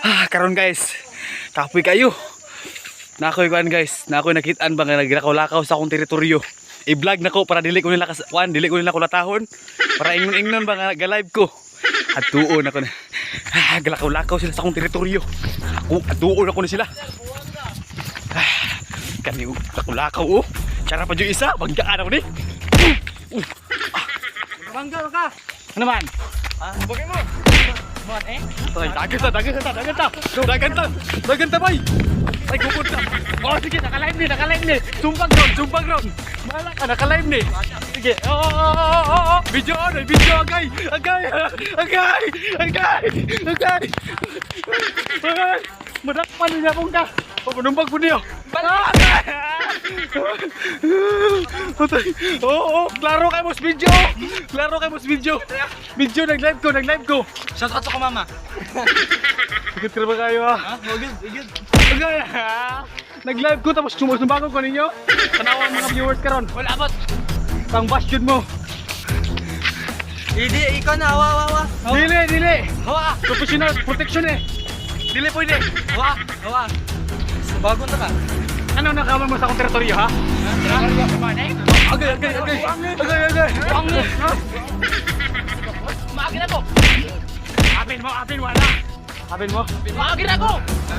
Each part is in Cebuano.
Ah, karon guys. Kapoy kayo. Nakoy kuan guys, nakoy nakitaan ba nga naglakaw-lakaw sa akong teritoryo. I-vlog nako para dili ko nila kuan, dili ko nila kulatahon. Para ingnon-ingnon ba nga ga-live ko. Atuon ako na. Ah, galakaw-lakaw sila sa akong teritoryo. Ako, atuon ako na sila. Ah, kani lakaw-lakaw oh. Tsara pa yung isa, banggaan ako ni. Bangga ka. Ano man? Ah, bagay mo. Mon eh? Ay, dagan ta, dagan ta, dagan ta. Dagan ta. Dagan ta, bay. Ay, gugod ta. Oh, sige, naka-live ni, naka-live ni. Sumbag ron, sumbag ron. Mala ka, naka-live ni. Sige. Oh. Video on, video agay. Agay, agay, agay, agay. Agay. Madakpan niya pong ka. Papanumbag po niyo. Ah, patay. Oo, oh, klaro kay mos video. Klaro kay mos video. Video, nag-live ko, nag-live ko. Shout out sa ko mama. Ikot ka na ba kayo ah? Ha? Good, good. Okay. Nag-live ko tapos sumasumbako ko ninyo. Tanawa ang mga viewers karon. Wala abot. Pang bash yun mo. Hindi, ikaw na. Hawa, hawa, hawa. Dili, dili. Hawa, Professional protection eh. Dili pwede. hawa, hawa. Sa bagong na ka. Ano nakaman mo sa akong teritoryo ha? Agay, agay, agay. Agay, agay. Maagin ako. Apin mo, apin wala. Apin mo. Maagin ako.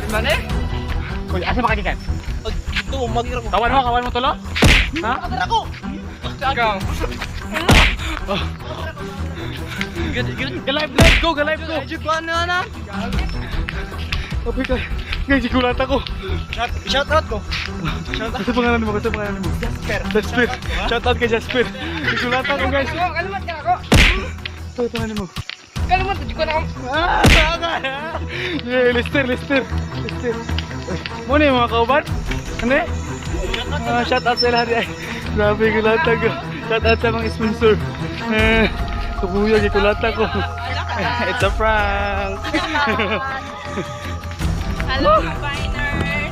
Sabi eh? Kuy, asa makagikan? Ito, magin ako. Kawan mo tulo? Ha? Maagin ako. Ikaw. Good, good. Ga-live, live go, ga-live go. Medyo kuha na na. Apin ka. Guys, sigulat ako. Shout out ko. Ano pangalan mo? Ano pangalan mo? Jasper. Jasper. Shout out kay Jasper. Sigulat ako guys. Kalimat ka ako. Ito, pangalan mo. Kalimat, di ko na ako. Ah, baka. Yeah, Lester, Lester. Lester. Mo na yung mga kauban? Ano eh? Ah, shout out sa lahat. Ay, grabe kulata ko. Shout out sa mga sponsor. Eh, kabuya, gikulata ko. It's a prank. Hello, Biners!